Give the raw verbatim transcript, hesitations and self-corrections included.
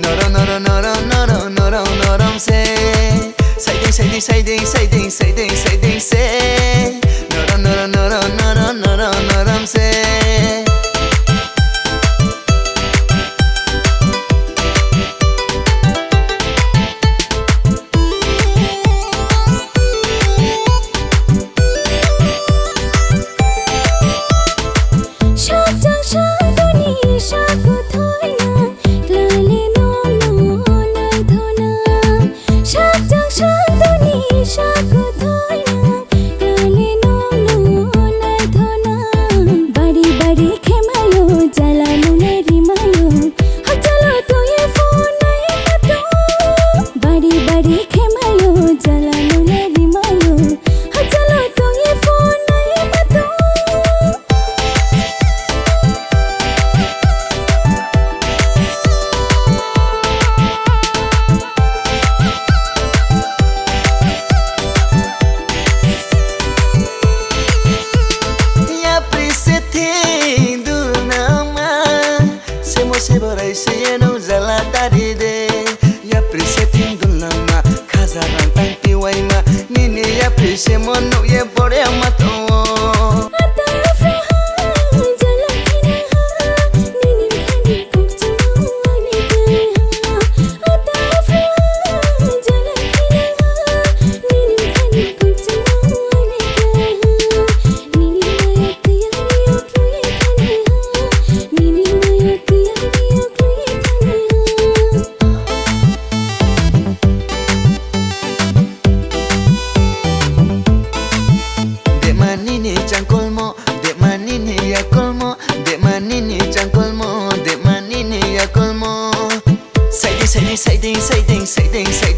Norom, norom, norom, norom, norom, norom, norom se. Saiding, saiding, saiding, saiding, saiding, saiding se. Norom, norom, norom, norom, norom, norom se. Sajang saduni saku thoina, klale nono naithona. Sajang saduni saku thoina, klale nono naithona. Bari bari khemayo, jala nune rimayo. Hachalo tuye phone nai mato. Bari bari khemayo, jala nune rimayo. Hachalo tuye phone nai mato. Yapri se thing dul nama, semo se borai se eno jala tari de. Yapri se thing dul nama, khaja rang tang piwai ma, nini yapri se mo nuk ye bore ma to. Dema nini changkolmo, dema nini yakolmo, dema nini changkolmo, dema nini yakolmo. Saiding, saiding, saiding, saiding, saiding, saiding.